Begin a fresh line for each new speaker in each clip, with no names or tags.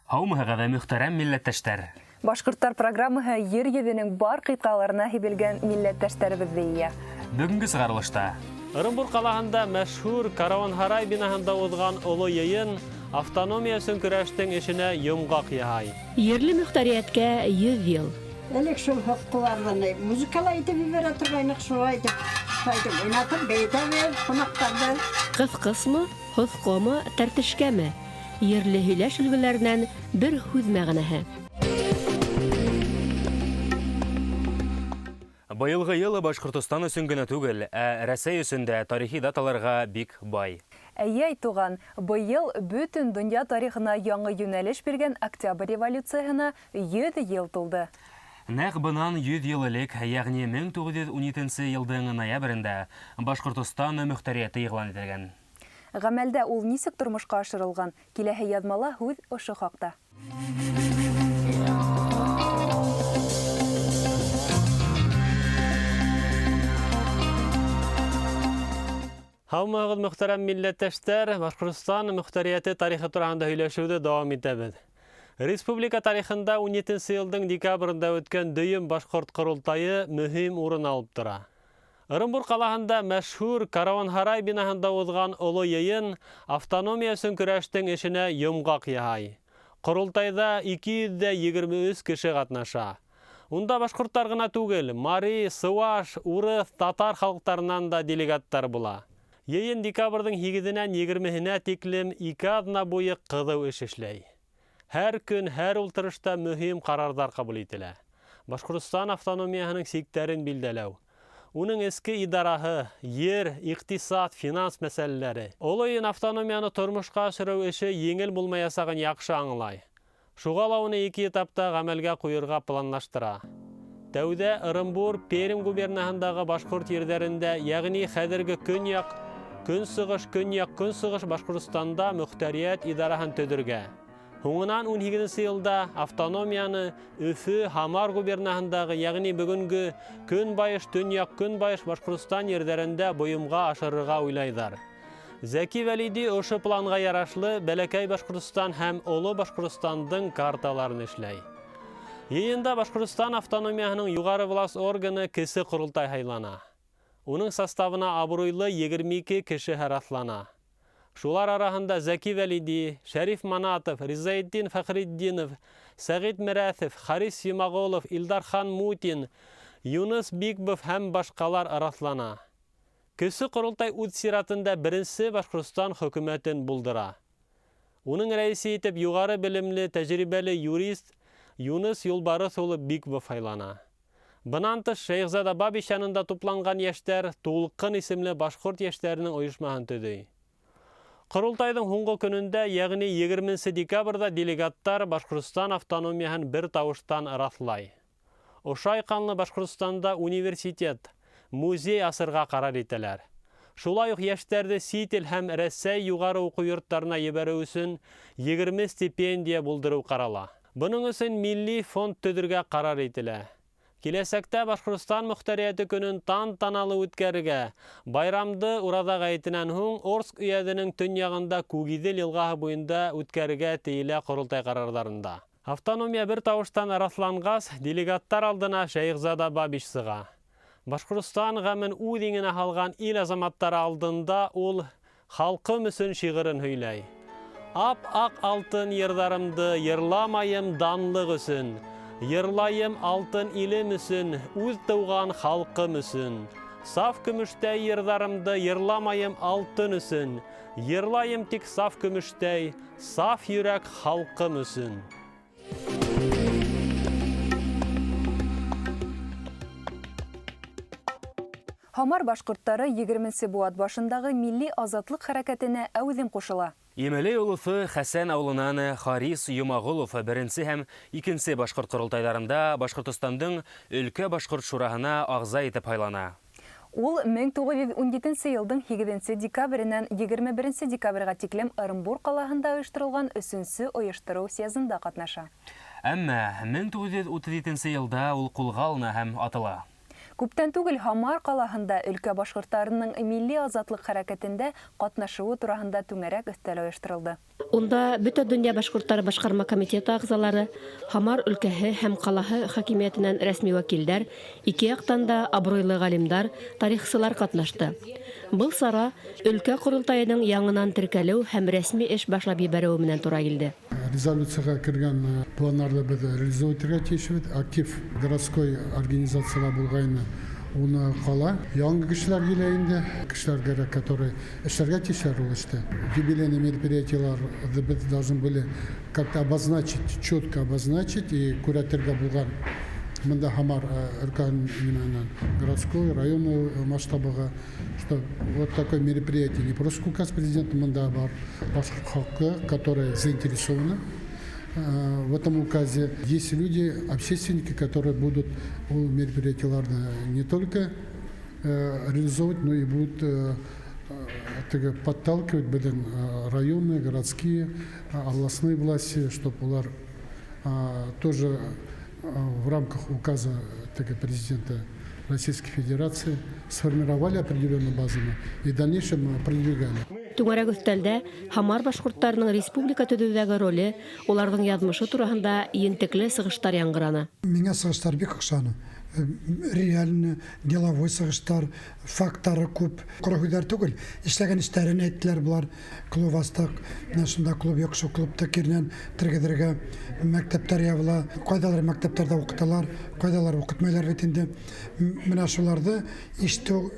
Һаумыһығыҙ, мөхтәрәм милләттәштәр!
Башҡорттар программаһы ер йөҙөнөң бар ҡитғаларына һибелгән милләттәштәребеҙҙе йыя.
Бөгөнгө сығарылышта
Ырымбур ҡалаһында мәшһүр Караванһарай бинаһында уҙған оло йыйын автономия өсөн көрәштең эшенә йомғаҡ яһай.
Ерле мөхтәриәткә 100 йыл.
Элек шул һоҡҡоларҙы музыкала итеп ебәрә торғайныҡ, шулай итеп, шулай итеп уйнатып бейетәбеҙ ҡунаҡтарҙы.
Ҡыҫҡысмы, һоҫҡомо, тәртешкәме? Ерле һөйләш өлгөләренән бер һүҙ мәғәнәһе.
Быйылғы йыл Башҡортостан өсөн генә түгел, ә Рәсәй өсөн дә тарихи даталарға бик бай.
Эйе, туған, быйыл бөтөн донъя тарихына яңы йүнәлеш биргән Октябрь революцияһына 100 йыл тулды.
Нәҡ бынан 100 йыл элек, йәғни 1917 йылдың ноябрендә Башҡортостан мөхтәриәте иғлан ителгән.
Ғәмәлдә ул нисек тормошҡа ашырылған? Киләһе яҙмала һүҙ ошо хаҡта.
Һаумыһығыҙ, мөхтәрәм милләттәштәр! Башҡортостан мөхтәриәте тарихы тураһында һөйләшеүҙе дауам итәбеҙ. Республика тарихында 17 йылдың декабрендә үткән дөйөм башҡорт ҡоролтайы мөһим урын алып тора. Ырымбур ҡалаһында мәшһүр Караванһарай бинаһында уҙған оло йыйын автономия өсөн көрәштең эшенә йомғаҡ яһай. Ҡоролтайҙа 223 кеше ҡатнаша. Унда башҡорттар ғына түгел, мари, сыуаш, урыҫ, татар халыҡтарынан да делегаттар була. Йыйын декабрҙың 8-нән 20-һенә тиклем 2 аҙна буйы ҡыҙыу эш эшләй. Һәр көн, һәр ултырышта мөһим ҡарарҙар ҡабул ителә. Башҡортостан автономияһының сиктәрен билдәләү, уның эске идараһы, ер, иҡтисад, финанс мәсьәләләре. Оло йыйын автономияны тормошҡа ашырыу эше еңел булмаясағын яҡшы аңлай. Шуға ла уны 2 этапта ғәмәлгә ҡуйырға планлаштыра. Тәүҙә Ырымбур, Пермь губернаһындағы башҡорт ерҙәрендә, йәғни хәҙерге көньяҡ, көнсығыш, көньяҡ, көнсығыш Башҡортостанда мөхтәриәт идараһын төҙөргә. Һуңынан 18 йылда автономияны Өфө, Һамар губернаһындағы, йәғни бөгөнгө көнбайыш, төньяҡ, көнбайыш Башҡортостан ерҙәрендә бойомға ашырырға уйлайҙар. Зәки Вәлиди ошо планға ярашлы Бәләкәй Башҡортостан һәм Оло Башҡортостандың карталарын эшләй. Йыйында Башҡортостан автономияһының юғары власть органы Кесе ҡоролтай һайлана. Уның составына абруйлы 22 кеше раҫлана. Шулар араһында Зәки Вәлиди, Шәриф Манатов, Ризаетдин Фәхретдинов, Сәғит Мерәҫов, Харис Йомағолов, Илдархан Мутин, Юныс Бикбов һәм башҡалар раҫлана. Кесе ҡоролтай үҙ сиратында беренсе Башҡортостан хөкүмәтен булдыра. Уның рәйесе итеп юғары белемле, тәжрибәле юрист Юныс Юлбарыҫ улы Бикбов һайлана. Бынан тыш Шәйехзада Бабич янында тупланған йәштәр Тулҡын исемле башҡорт йәштәренең ойошмаһын төҙөй. Ҡоролтайҙың һуңғы көнөндә, йәғни 20 декабрҙә делегаттар Башҡортостан автономияһын бер тауыштан раҫлай. Ошо айҡанлы Башҡортостанда университет, музей асырға ҡарар итәләр. Шулай уҡ йәштәрҙе сит ил һәм Рәсәй юғары уҡыу йорттарына ебәреү өсөн 20 стипендия булдырыу ҡарала. Бының өсөн милли фонд төҙөргә ҡарар ителә. Киләсәктә Башҡортостан мөхтәриәте көнөн тантаналы үткәрергә, байрамды Ураҙа ғәйетенән һуң Орск өйәҙенең төньяғында Күгиҙел йылғаһы буйында үткәрергә тейелә ҡоролтай ҡарарҙарында. Автономия бер тауыштан раҫланғас, делегаттар алдына Шәйехзада Бабич сыға. Башҡортостан ғәмен үҙ иңенә һалған ил азаматтары алдында ул халҡым өсөн шиғырын һөйләй. Ап-аҡ алтын йырҙарымды йырламайым данлыҡ өсөн, йырлайым алтын илем өсөн, үҙ тыуған халҡым өсөн. Саф көмөштәй йырҙарымды йырламайым алтын өсөн, йырлайым тик саф көмөштәй, саф йөрәк халҡым өсөн.
Һамар башҡорттары 20 быуат башындағы милли азатлыҡ хәрәкәтенә әүҙем ҡушыла.
Емелей олоҫо Хәсән ауылынан Харис Йомағолов беренсе һәм икенсе башҡорт ҡоролтайҙарында Башҡортостандың өлкә башҡорт шураһына ағза итеп һайлана.
Ул 1917 йылдың 8 декабренән 21 декабргә тиклем Ырымбур ҡалаһында ойошторолған 3-нсе ойоштороу съездында ҡатнаша.
Әммә 1937 йылда ул ҡулға алына һәм атыла.
Күптән түгел Һамар ҡалаһында өлкә башҡорттарының милли азатлыҡ хәрәкәтендә ҡатнашыуы тураһында түңәрәк өҫтәл ойошторолдо.
Унда бөтә донъя башҡорттары башҡарма комитеты ағзалары, Һамар өлкәһе һәм ҡалаһы хакимиәтенән рәсми вәкилдәр, ике яҡтан да абруйлы ғалимдар, тарихсылар ҡатнашты. Был сара өлкә ҡоролтайының яңынан теркәлеү һәм рәсми эш башлап ебәреүе менән тура килде.
Резолюцияға кергән планнарҙы беҙ реализовать итергә тейешбеҙ. Актив городской организациялар булғайны уны ҡала. Яңы кешеләр килә инде. Кешеләр кәрәк, которые эшләргә тейешләр ул эштә. Юбилейный мероприятияларҙы беҙ должны были как-то обозначить, четко обозначить и күрһәтергә булған. Мында Һамар өлкән городской, районный масштабыға, что вот такое мероприятие не просто указ президента, мында бар башҡорт халҡы, которые заинтересованы в этом указе. Есть люди, общественники, которые будут ул мероприятияларҙы не только реализовывать, но и будут подталкивать беҙҙең районные, городские, областные власти, чтобы улар тоже в рамках указа президента Российской Федерации сформировали определенную базу и в дальнейшем продвигали.
Түңәрәк өҫтәлдә Һамар башҡорттарының республика төҙөүҙәге роле, уларҙың яҙмышы тураһында ентекле сығыштар яңғыраны.
Миңә сығыштар бик оҡшаны. Реально деловой сығыштар, факттары күп. Ҡоро һүҙҙәр түгел, эшләгән эштәрен әйттеләр былар. Клуб астыҡ, менә шунда клуб юҡ, шул клубты киренән тергеҙергә, мәктәптәр ябыла, ҡайҙалыр мәктәптәрҙә уҡыталар, ҡайҙалар уҡытмайлар бит инде. Менә шуларҙы ишетеү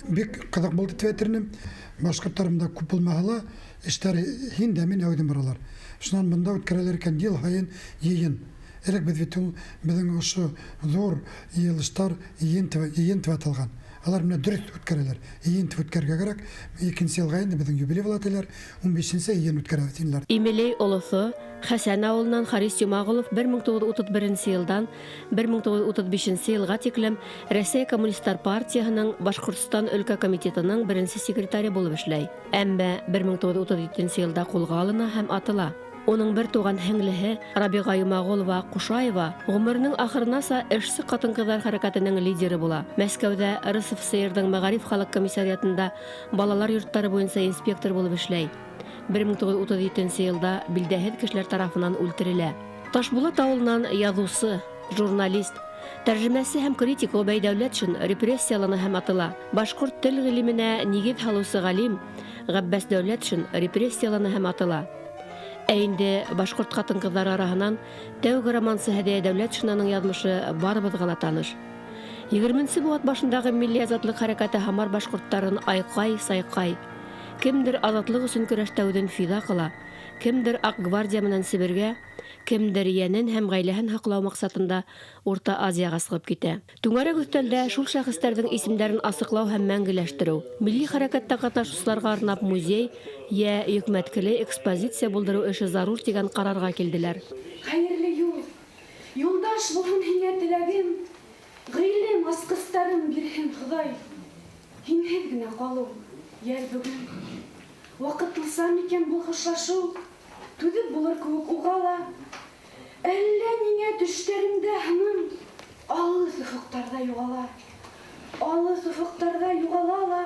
бик ҡыҙыҡ булды тип әйтер инем. Башҡорттар бында күп булмаһа ла, эштәр һин дә мин әүҙем баралар. Шунан бында үткәрәләр икән йыл һайын йыйын. Элек беҙ бит ул беҙҙең ошо ҙур йыйылыштар йыйын тип аталған. Алар менә дөрөҫ үткәрәләр. Йыйын тип үткәрергә кәрәк. Икенсе йылға инде беҙҙең юбилей була тиләр. 15-нсе йыйын үткәрәбеҙ тинеләр.
Имелей олоҫо Хәсән ауылынан Харис Йомағолов 1931 йылдан 1935 йылға тиклем Рәсәй Коммунисттар партияһының Башҡортостан өлкә комитетының беренсе секретаре булып эшләй. Әммә 1937 йылда ҡулға алына һәм атыла. Уның бер туған һеңлеһе Рабиға Йомағолова Ҡушаева ғүмеренең ахырынаса эшсе ҡатын-ҡыҙҙар хәрәкәтенең лидеры була. Мәскәүҙә РСФСР-ҙың Мәғариф халыҡ комиссариатында балалар йорттары буйынса инспектор булып эшләй. 1937 йылда билдәһеҙ кешеләр тарафынан үлтерелә. Ташбулат ауылынан яҙыусы, журналист, тәржемәсе һәм критик Ғөбәй Дәүләтшин репрессиялана һәм атыла. Башҡорт тел ғилеменә нигеҙ һалыусы ғалим Ғәббәс Дәүләтшин репрессиялана һәм атыла. Ә инде башҡорт ҡатын-ҡыҙҙары араһынан тәүге романсы Һәҙиә Дәүләтшинаның яҙмышы барыбыҙға ла таныш. 20-нсе быуат башындағы милли азатлыҡ хәрәкәте Һамар башҡорттарын айҡай-сайҡай. Кемдер азатлыҡ өсөн көрәштә үҙен фиҙа ҡыла, кемдер Аҡ гвардия менән Себергә, кемдер йәнен һәм ғаиләһен һаҡлау маҡсатында Урта Азияға сығып китә. Түңәрәк өҫтәлдә шул шәхестәрҙең исемдәрен асыҡлау һәм мәңгеләштереү, милли хәрәкәттә ҡатнашыусыларға арнап музей йә йөкмәткеле экспозиция булдырыу эше зарур тигән ҡарарға килделәр.
Хәйерле юл, юлдаш булһын һиңә теләгем, ғилем асҡыстарын бирһен Хоҙай. Һинһеҙ генә ҡалыу йәл бөгөн. Ваҡытлыса микән был хушлашыу, түҙеп булыр кеүек уға ла. Әллә ниңә төштәремдә һыным алыҫ офоҡтарҙа юғала. Алыҫ офоҡтарҙа юғала ла,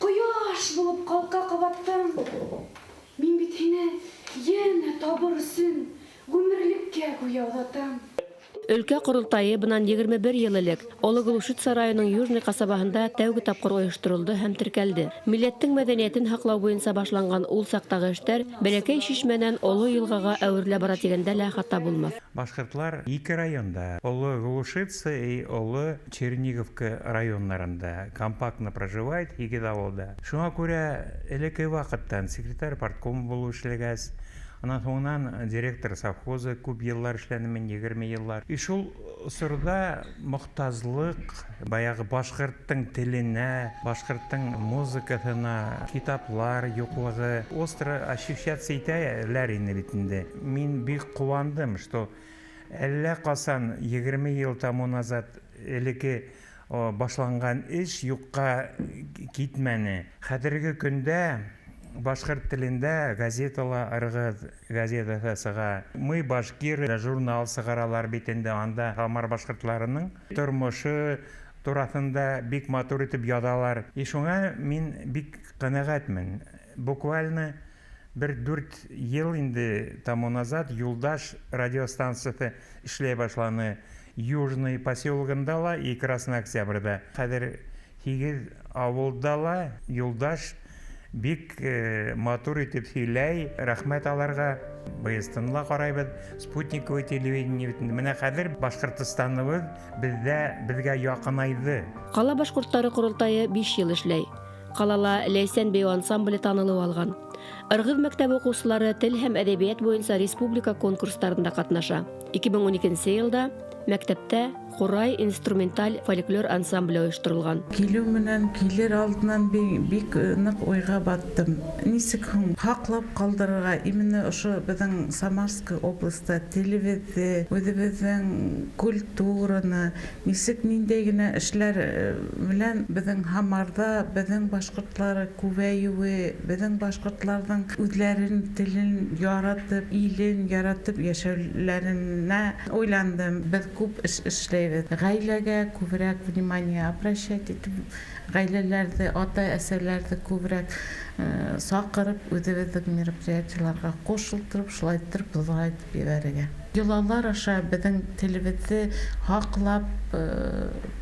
ҡояш булып ҡалҡа ҡабаттым. Мин бит һине йәнә табыр өсөн ғүмерлеккә гүйә оҙатам.
Өлкә ҡоролтайы бынан 21 йыл элек Оло Глушица районының Южный ҡасабаһында тәүге тапҡыр ойошторолдо һәм теркәлде. Милләттең мәҙәниәтен һаҡлау буйынса башланған ул саҡтағы эштәр бәләкәй шишмәнән оло йылғаға әүерелә бара тигәндә лә хата булмаҫ.
Башҡортлар ике районда, Оло Глушица и Оло Черниговка районнарында компактно проживает һигеҙ ауылда. Шуңа күрә элекке ваҡыттан секретарь партком булып эшләгәс, анан һуңынан директор совхозы күп йыллар эшләне мин, 20 йыллар. И шул осорҙа мохтажлыҡ баяғы башҡорттың теленә, башҡорттың музыкаһына, китаплар юҡлығы остро ощущаться итәләр ине бит инде. Мин бик ҡыуандым, что әллә ҡасан 20 йыл тому назад элекке башланған эш юҡҡа китмәне. Хәҙерге көндә башҡорт телендә газетала Ырғыҙ газетаһы сыға. Мы башкиры журнал сығаралар бит инде, анда Һамар башҡортларының тормошо тураһында бик матур итеп яҙалар. И шуңа мин бик ҡәнәғәтмен. Буквально Бер 4 йыл инде тому назад Юлдаш радиостанцияһы эшләй башланы. Южный поселогында ла и Красный Октябрьда. Хәҙер 8 ауылда ла Юлдаш бик матур итеп һөйләй. Рәхмәт аларға. БСТ-ны ла ҡарайбыҙ, спутниковый телевидение. Менә хәҙер Башҡортостаныбыҙ беҙгә яҡынайҙы.
Ҡала башҡорттары ҡоролтайы 5 йыл эшләй. Ҡалала Ләйсән бейеү ансамбле танылыу алған. Ырғыҙ мәктәбе уҡыусылары тел һәм әҙәбиәт буйынса республика конкурстарында ҡатнаша. 2012 йылда мәктәптә Ҡурай инструменталь фольклор ансамбле ойошторолған.
Килеү менән килер алдынан бик ныҡ уйға баттым. Нисек һуң һаҡлап ҡалдырырға именно ошо беҙҙең Самарский областа телебеҙҙе, үҙебеҙҙең культураны, нисек ниндәй генә эшләр менән беҙҙең Һамарҙа беҙҙең башҡортлар күбәйеүе, беҙҙең башҡортларҙың үҙләрен телен яратып, илен яратып йәшәүләренә уйландым. Беҙ күп эш эшләйбеҙ. Ғаиләгә күберәк внимание обращать итеп, ғаиләләрҙе, ата-әсәләрҙе күберәк саҡырып, үҙебеҙҙең мероприятиеларға ҡушылтырып, шулайтырып, ҙурайтып ебәрергә. Йолалар аша беҙҙең телебеҙҙе һаҡлап,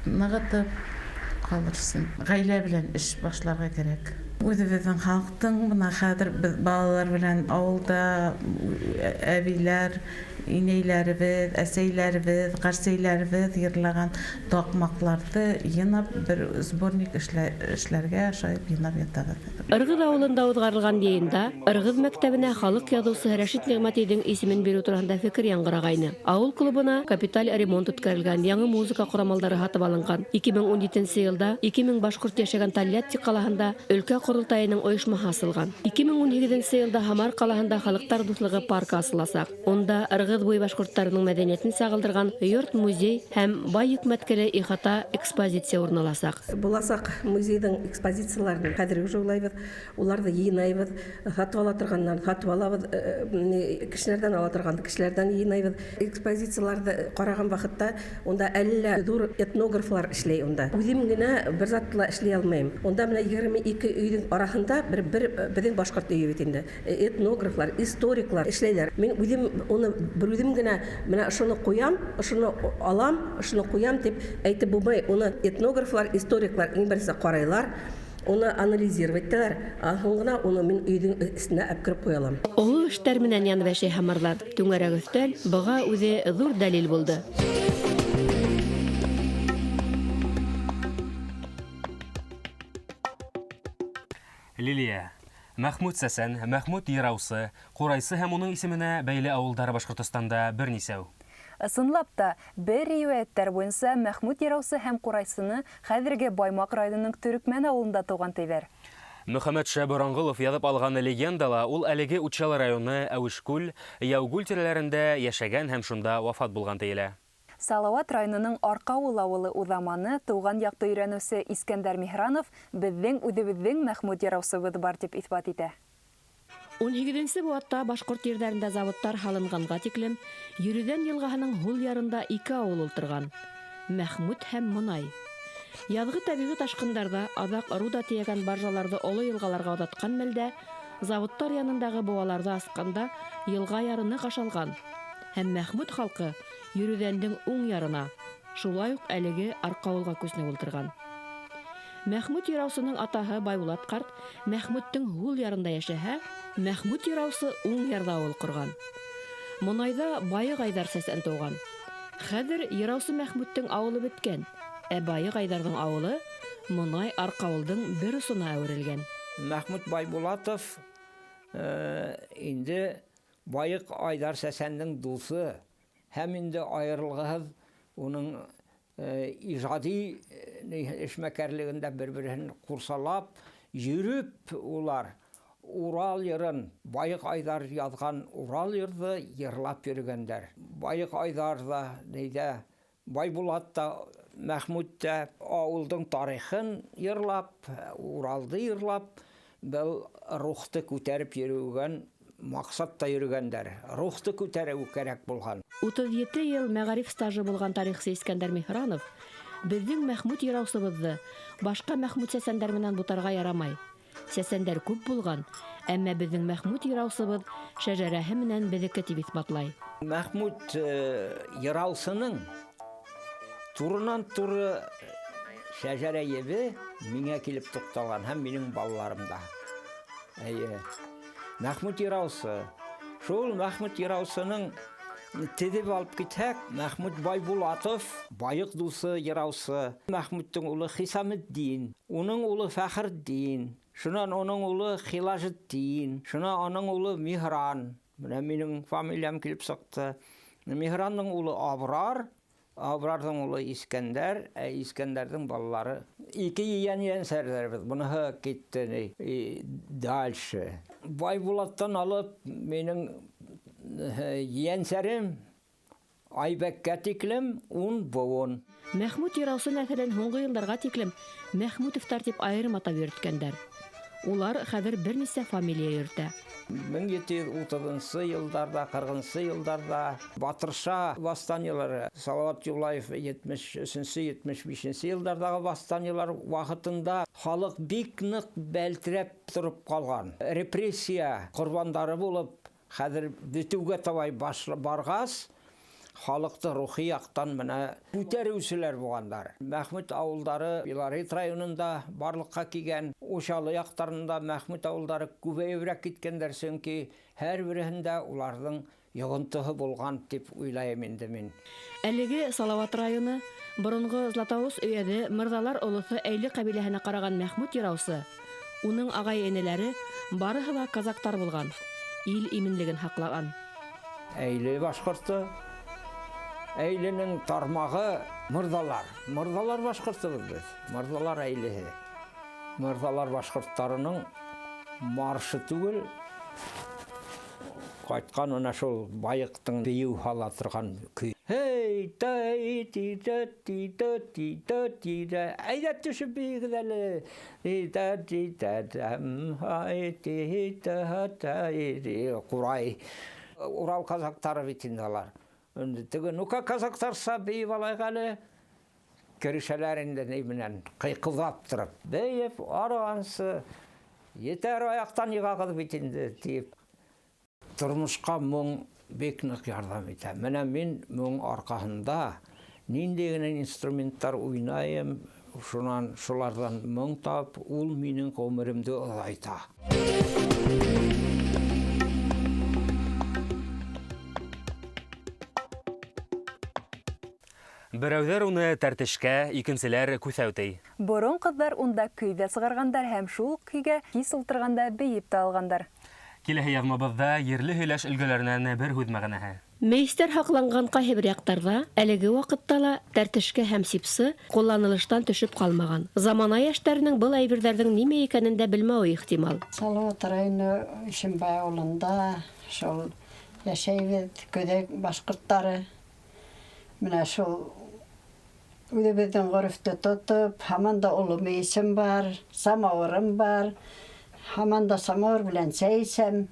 нығытып ҡалыр өсөн ғаилә белән эш башларға кәрәк. Үҙебеҙҙең халыҡтың бына хәҙер беҙ балалар белән ауылда әбиләр, инәйләребеҙ, әсәйләребеҙ, ҡәрсәйләребеҙ йырлаған таҡмаҡларҙы йыйнап бер сборник эшләргә шайып йыйнап ятабыҙ.
Ырғыҙ ауылында уҙғарылған йыйында Ырғыҙ мәктәбенә халыҡ яҙыусыһы Рәшит Ниғмәтиҙең исемен биреү тураһында фекер яңғырағайны. Ауыл клубына капиталь ремонт үткәрелгән, яңы музыка ҡорамалдары һатып алынған. 2017 йылда 2000 башҡорт йәшәгән Тольятти ҡалаһында өлкә ҡоролтайының ойошмаһы асылған. 2018 йылда Һамар ҡалаһында Халыҡтар дуҫлығы паркы асыласаҡ. Унда Ырғыҙ буйы башҡорттарының мәҙәниәтен сағылдырған йорт-музей һәм бай йөкмәткеле ихата экспозиция урын аласаҡ.
Буласаҡ музейҙың экспозицияларын хәҙер уже уйлайбыҙ, уларҙы йыйнайбыҙ, һатып ала торғандан һатып алабыҙ, кешеләрҙән ала торған кешеләрҙән йыйнайбыҙ. Экспозицияларҙы ҡараған ваҡытта унда әллә ҙур этнографлар эшләй унда. Үҙем генә бер затты ла эшләй алмайым. Унда менә 22 өйҙөң араһында бер беҙҙең башҡорт өйө бит инде. Этнографлар, историклар эшләйләр. Мин үҙем уны бер үҙем генә менә ошоно ҡуям, ошоно алам, ошоно ҡуям тип әйтеп булмай. Уны этнографлар, историклар иң беренсе ҡарайлар, уны анализировать итәләр, һуң ғына уны мин өйҙөң эсенә алып кереп ҡуя алам.
Оло эштәр менән янып йәшәй һамарлар. Түңәрәк өҫтәл быға үҙе ҙур дәлил булды.
Лилия, Мәхмүт Сәсән, Мәхмүт Йыраусы, Ҡурайсы һәм уның исеменә бәйле ауылдары Башҡортостанда бер нисәү.
Ысынлап та, бер риүәйәттәр буйынса Мәхмүт Йыраусы һәм Ҡурайсыны хәҙерге Баймаҡ районының Төрөкмән ауылында тыуған тиҙәр.
Мөхәммәтша Боранғолов яҙып алған легендала ул әлеге Учалы районы Әүешкүл, Яугүл тирәләрендә йәшәгән һәм шунда вафат булған тейелә.
Салауат районының Арҡауыл ауылы уҙаманы тыуған яҡты өйрәнеүсе Искәндәр Миһранов беҙҙең үҙебеҙҙең Мәхмүт Йыраусыбыҙ бар тип иҫбат итә.
18-нсе быуатта башҡорт ерҙәрендә заводтар һалынғанға тиклем Йөрөҙән йылғаһының һул ярында ике ауыл ултырған: Мәхмүт һәм Монай. Яҙғы тәбиғи ташҡындарҙа аҙаҡ руда тейәгән баржаларҙы оло йылғаларға оҙатҡан мәлдә заводтар янындағы быуаларҙы асҡанда йылға яры ныҡ ашалған һәм Мәхмүт халҡы Йөрөҙәндең уң ярына, шулай уҡ әлеге Арҡауылға күсенеп ултырған. Мәхмүт Йыраусының атаһы Байбулат ҡарт Мәхмүттең һул ярында йәшәһә, Мәхмүт Йыраусы уң ярҙа ауыл ҡорған. Монайҙа Байыҡ Айҙар сәсән тыуған. Хәҙер Йыраусы Мәхмүттең ауылы бөткән, ә Байыҡ Айҙарҙың ауылы Монай Арҡауылдың бер осона әүерелгән.
Мәхмүт Байбулатов инде Байыҡ Айҙар сәсәндең дуҫы һәм инде айырылғыһыҙ уның ижади эшмәкәрлегендә бер-береһен ҡурсалап йөрөп улар Урал йырын, Байыҡ Айҙар яҙған Урал йырҙы йырлап йөрөгәндәр. Байыҡ Айҙар ҙа, нейҙә, Байбулат та, Мәхмүт тә ауылдың тарихын йырлап, Уралды йырлап, был рухты күтәреп йөрөгән маҡсатта йөрөгәндәр. Рухты күтәреү кәрәк булған.
37 йыл мәғариф стажы булған тарихсы Искәндәр Миһранов беҙҙең Мәхмүт Йыраусыбыҙҙы башҡа Мәхмүт сәсәндәр менән бутарға ярамай. Сәсәндәр күп булған, әммә беҙҙең Мәхмүт йыраусыбыҙ шәжәрәһе менән беҙҙеке тип иҫбатлай.
Мәхмүт йыраусының турынан туры шәжәрә ебе миңә килеп туҡталған һәм минең балаларымда. Әйе. Мәхмүт йыраусы. Шул Мәхмүт йыраусының теҙеп алып китһәк, Мәхмүт Байбулатов, байыҡ дуҫы йыраусы, Мәхмүттең улы Хисаметдин, уның улы Фәхретдин, шунан уның улы Хилажетдин, шунан уның улы Миһран. Менә минең фамилиям килеп сыҡты. Миһрандың улы Абрар, Абрарҙың улы Искәндәр, ә Искәндәрҙең балалары ике ейән ейәнсәрҙәрбеҙ. Быныһы китте дальше. Байбулаттан алып минең ейәнсәрем Айбәккә тиклем 10 быуын.
Мәхмүт йыраусы нәҫелен һуңғы йылдарға тиклем Мәхмүтовтар тип айырым атап йөрөткәндәр. Улар хәҙер бер нисә фамилия йөрөтә.
1730 йылдарҙа, 40 йылдарҙа Батырша восстаниялары, Салават Юлаев 73-75 йылдарҙағы восстаниялар ваҡытында халыҡ бик ныҡ бәлтерәп тороп ҡалған. Репрессия ҡорбандары булып, хәҙер бөтөүгә табай барғас, халыҡты рухи яҡтан менә күтәреүселәр булғандар. Мәхмүт ауылдары Белорет районында барлыҡҡа килгән, Учалы яҡтарында Мәхмүт ауылдары күбәйеберәк киткәндәр, сөнки һәр береһендә уларҙың йоғонтоһо булған тип уйлайым инде мин.
Әлеге Салават районы боронғо Златоуст өйәҙе Мырҙалар олоҫо Әйле ҡәбиләһенә ҡараған Мәхмүт йыраусы, уның ағай-энеләре барыһы ла казактар булған, ил именлеген һаҡлаған.
Әйле башҡорто, Әйленең тармағы мырҙалар. Мырҙалар башҡортобыҙ беҙ. Мырҙалар әйлеһе. Мырҙалар башҡорттарының маршы түгел, ҡайтҡан ана шул байыҡтың бейеү һала торған көй. Һей, тай, ти, та, ти, та, ти, та, ти, та. Әйҙә төшөп бейегеҙ әле. Ти, та, ти, та, там, һай, ти, та, тай, ти. Ҡурай. Урал казактары бит инде алар. Теге, ну-ка, казактарса бейеп алайыҡ әле. Керешәләр инде ни менән ҡыйҡылдап тороп. Бейеп, арығансы, етәр аяҡтан йығағыҙ бит инде, тип. Тормошҡа моң бик ныҡ ярҙам итә. Менә мин моң арҡаһында ниндәй генә инструменттар уйнайым, шунан шуларҙан моң тап, ул минең ғүмеремде оҙайта.
Берәүҙәр уны тәртешкә, икенселәр күҫәү ти.
Борон ҡыҙҙар унда көй ҙә сығарғандар һәм шул көйгә кис ултырғанда бейеп тә алғандар.
Киләһе яҙмабыҙҙа ерле һөйләш өлгөләренән бер һүҙ мәғәнәһе.
Мейестәр һаҡланған ҡайһы бер яҡтарҙа әлеге ваҡытта ла тәртешкә һәм сипсы ҡулланылыштан төшөп ҡалмаған. Замана йәштәренең был әйберҙәрҙең нимә икәнен дә белмәүе ихтимал.
Салават районы Ишембай ауылында шул йәшәйбеҙ, Көҙәк башҡорттары. Менә шул үҙебеҙҙең ғөрөфтө тотоп, һаман да оло мейесем бар, самауырым бар. Һаман да самауыр белән сәй эсәм.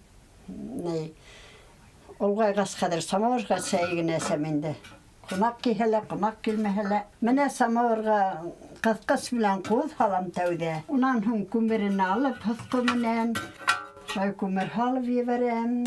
Олғайғас хәҙер самауырға сәй генә эсәм инде. Ҡунаҡ килһә лә, ҡунаҡ килмәһә лә. Менә самауырға ҡыҫҡыс белән ҡуҙ һалам тәүҙә. Унан һуң күмерен алып, һыҫҡы менән шулай күмер һалып ебәрәм.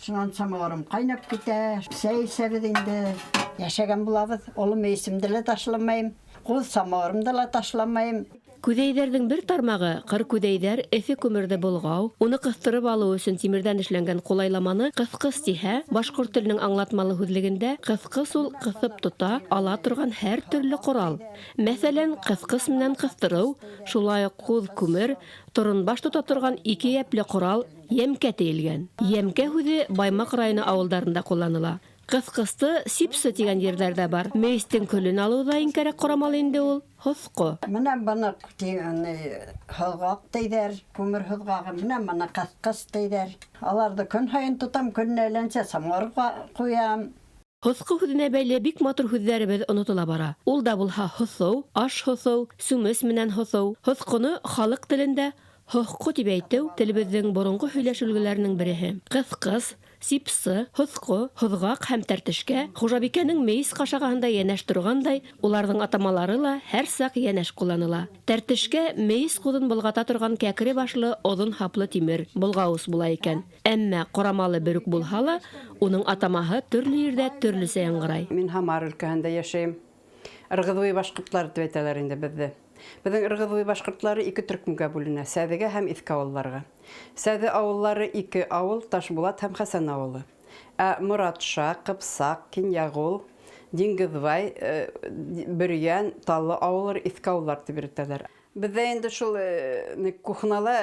Шунан самауырым ҡайнап китә. Сәй эсәбеҙ инде. Йәшәгән булабыҙ. Оло мейесемде лә ташламайым, ҡуҙ самауырымды ла ташламайым.
Күҙәйҙәрҙең бер тармағы ҡыр күҙәйҙәр эҫе күмерҙе болғау, уны ҡыҫтырып алыу өсөн тимерҙән эшләнгән ҡулайламаны ҡыҫҡыс тиһә, башҡорт теленең аңлатмалы һүҙлегендә ҡыҫҡыс ул ҡыҫып тота ала торған һәр төрлө ҡорал. Мәҫәлән, ҡыҫҡыс менән ҡыҫтырыу, шулай уҡ ҡуҙ күмер, торонбаш тота торған ике йәпле ҡорал йәмкә тейелгән. Йәмкә һүҙе Баймаҡ районы ауылдарында ҡулланыла. Ҡыҫҡысты сипсы тигән ерҙәрҙә бар. Мейестең көлөн алыу ҙа иң кәрәк ҡорамал инде ул. Һоҫҡо.
Менә быны һыҙғаҡ тейҙәр, күмер һыҙғағы, менә быны ҡыҫҡыс тейҙәр. Аларҙы көн һайын тотам, көнөнә әйләнсә самауырға ҡуям.
Һоҫҡо һүҙенә бәйле бик матур һүҙҙәребеҙ онотола бара. Ул да булһа һоҫоу, аш һоҫоу, сүмес менән һоҫоу. Һоҫҡоно халыҡ телендә һоҫҡо тип әйтеү телебеҙҙең боронғо һөйләш өлгөләренең береһе. Ҡыҫҡыс, Сипсы, һоҫҡо, һоҙғаҡ һәм тәртешкә хужабикәнең мейес ҡашағаһында йәнәш торғандай, уларҙың атамалары ла һәр саҡ йәнәш ҡулланыла. Тәртешкә мейес ҡуҙын болғата торған кәкре башлы оҙон һаплы тимер болғауыс була икән. Әммә ҡорамалы бер үк булһа ла, уның атамаһы төрлө ерҙә төрлөсә яңғырай.
Мин Һамар өлкәһендә йәшәйем. Ырғыҙ буйы башҡортлары тип әйтәләр инде беҙҙе. Беҙҙең Ырғыҙ буйы башҡортлары ике төркөмгә бүленә: Сәҙегә һәм Иҫке ауылларға. Сәҙе ауыллары ике ауыл, Ташбулат һәм Хәсән ауылы. Ә Моратша, Ҡыпсаҡ, Кинйәғул, Диңгеҙбай, Бөрйән, Таллы ауыллары Иҫке ауыллар тип йөрөтәләр. Беҙҙә инде шул кухнала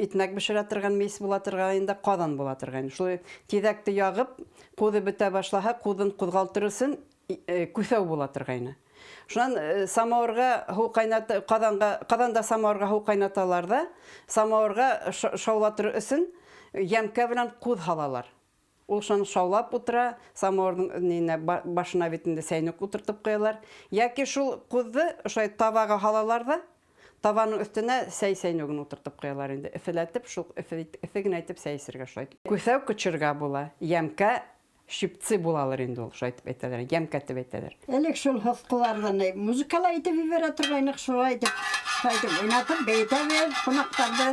итмәк бешерә торған мейес була торған, инде ҡаҙан була торған. Шул тиҙәкте яғып, ҡуҙы бөтә башлаһа, ҡуҙын ҡуҙғалтыр өсөн күҫәү була торғайны. Шунан самауырға һыу ҡайната, ҡаҙанда самауырға һыу ҡайнаталар ҙа, самауырға шаулатыр өсөн йәмкә менән ҡуҙ һалалар. Ул шуны шаулап ултыра, самауырҙың нинә башына бит инде сәйнүк ултыртып ҡуялар. Йәки шул ҡуҙҙы ошолай табаға һалалар ҙа, табаның өҫтөнә сәй сәйнүген ултыртып ҡуялар инде. Эҫеләтеп, шул эҫе генә итеп сәй эсергә шулай. Күҫәү кочерга була, йәмкә щипцы булалар инде ул, шулай итеп әйтәләр, йәмкә тип әйтәләр.
Элек шул һоҫҡоларҙан музыкала итеп ебәрә торғайныҡ, шулай итеп, шулай итеп уйнатып бейетәбеҙ ҡунаҡтарҙы.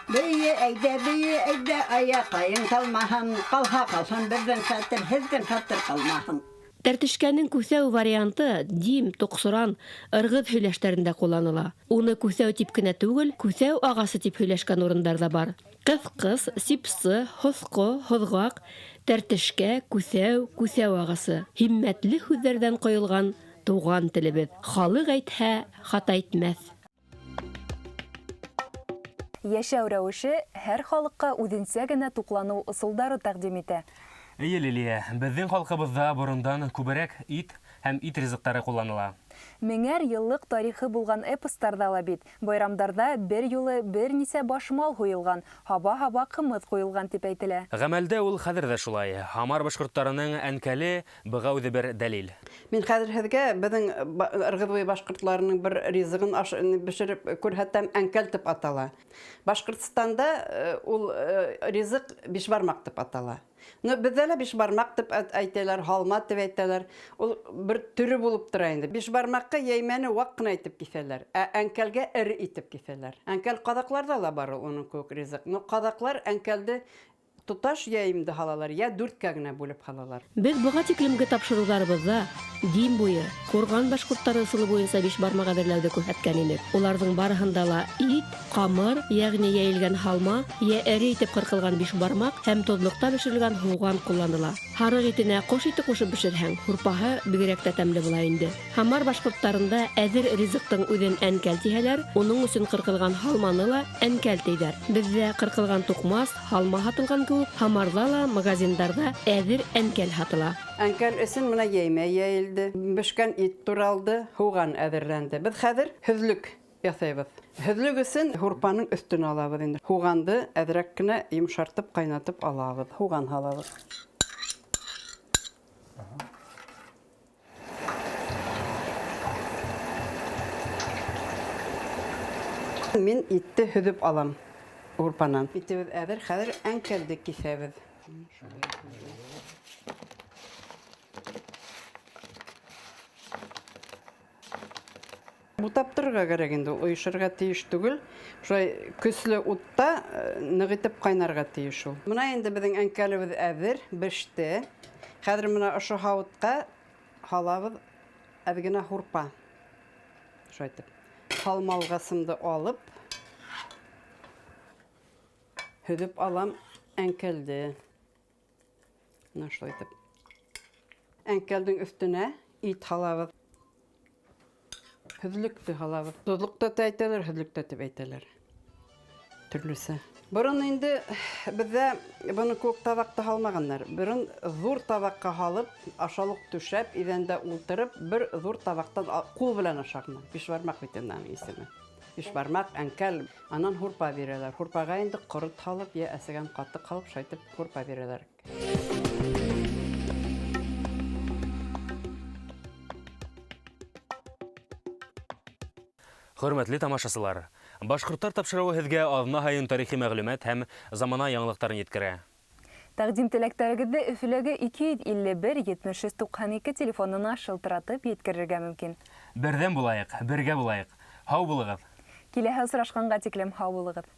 Бейе, әйҙә, бейе, әйҙә, аяҡайың талмаһын, ҡалһа ҡалһын, беҙҙең хәтер, һеҙҙең хәтер ҡалмаһын.
Тәртешкәнең күҫәү варианты Дим, Тоҡсоран, Ырғыҙ һөйләштәрендә ҡулланыла. Уны күҫәү тип кенә түгел, күҫәү ағасы тип һөйләшкән урындар да бар. Ҡыҫ-ҡыс, сипсы, һоҫҡо, һоҙғаҡ, тәртешкә, күҫәү, күҫәү ағасы. Һиммәтле һүҙҙәрҙән ҡойолған туған телебеҙ. Халыҡ әйтһә, хата әйтмәҫ.
Йәшәү рәүеше һәр халыҡҡа үҙенсә генә туҡланыу ысулдары тәҡдим итә.
Эйе, Лилия, беҙҙең халҡыбыҙҙа борондан күберәк ит һәм ит ризыҡтары ҡулланыла.
Меңәр йыллыҡ тарихы булған эпостарҙа ла бит байрамдарҙа бер юлы бер нисә баш мал һуйылған, һаба-һаба ҡымыҙ ҡуйылған тип әйтелә.
Ғәмәлдә ул хәҙер ҙә шулай. Һамар башҡорттарының әнкәле быға үҙе бер дәлил.
Мин хәҙер һеҙгә беҙҙең Ырғыҙ буйы башҡортларының бер ризығын бешереп күрһәтәм, әнкәл тип атала. Башҡортостанда ул ризыҡ бишбармаҡ тип атала. Но беҙҙә лә бишбармаҡ тип әйтәләр, һалма тип әйтәләр. Ул бер төрө булып тора инде. Бишбармаҡҡа йәймәне ваҡ ҡына итеп киҫәләр, ә әнкәлгә эре итеп киҫәләр. Әнкәл ҡаҙаҡларҙа ла бар ул уның кеүек ризыҡ. Но ҡаҙаҡлар әнкәлде тоташ йәйемде һалалар, йә дүрткә генә бүлеп һалалар.
Беҙ быға тиклемге тапшырыуҙарыбыҙҙа Дим буйы, Ҡурған башҡорттары ысулы буйынса бишбармаҡ әҙерләүҙе күрһәткән инек. Уларҙың барыһында ла ит, ҡамыр, йәғни йәйелгән һалма, йә эре итеп ҡырҡылған бишбармаҡ һәм тоҙлоҡта бешерелгән һуған ҡулланыла. Һарыҡ итенә ҡош ите ҡушып бешерһәң, һурпаһы бигерәк тә тәмле була инде. Һамар башҡорттарында әҙер ризыҡтың үҙен әнкәл тиһәләр, уның өсөн ҡырҡылған һалманы ла әнкәл тейҙәр. Беҙҙә ҡырҡылған туҡмас, һалма һатылған кеүек, Һамарҙа ла магазиндарҙа әҙер әнкәл һатыла.
Әнкәл өсөн мына йәймә йәйелде, бешкән ит туралды, һуған әҙерләнде. Беҙ хәҙер һөҙлөк яҫайбыҙ. Һөҙлөк өсөн һурпаның өҫтөн алабыҙ инде. Һуғанды әҙерәк кенә йомшартып ҡайнатып алабыҙ. Һуған һалабыҙ. Мин итте һөҙөп алам һурпанан. Итебеҙ әҙер, хәҙер әнкәлде киҫәбеҙ. Бутап торорға кәрәк инде, ойошорға тейеш түгел. Шулай көслө утта ныҡ итеп ҡайнарға тейеш ул. Мына инде беҙҙең әнкәлебеҙ әҙер, беште. Хәҙер мына ошо һауытҡа һалабыҙ әҙ генә һурпа. Шулай итеп. Һалмалғасымды алып һөҙөп алам әнкәлде. Мына шулай итеп. Әнкәлдең өҫтөнә ит һалабыҙ. Һөҙлөктө һалабыҙ. Тоҙлоҡта та әйтәләр, һөҙлөктә тип әйтәләр. Төрлөсә. Борон инде беҙҙә быны күк табаҡта һалмағандар. Борон ҙур табаҡҡа һалып, ашалыҡ түшәп, иҙәндә ултырып, бер ҙур табаҡтан ҡул белән ашағандар. Бишбармаҡ бит инде аның исеме. Бишбармаҡ, әнкәл. Анан һурпа бирәләр. Һурпаға инде ҡорот һалып, йә әсегән ҡатыҡ һалып, шулай итеп һурпа бирәләр.
Хөрмәтле тамашасылар, Башҡорттар тапшырыуы һеҙгә аҙна һайын тарихи мәғлүмәт һәм замана яңылыҡтарын еткерә.
Тәҡдим теләктәрегеҙҙе Өфөләге 251 73 92 телефонына шылтыратып еткерергә мөмкин.
Берҙәм булайыҡ, бергә булайыҡ. Һау булығыҙ.
Киләһе осрашҡанға тиклем һау булығыҙ.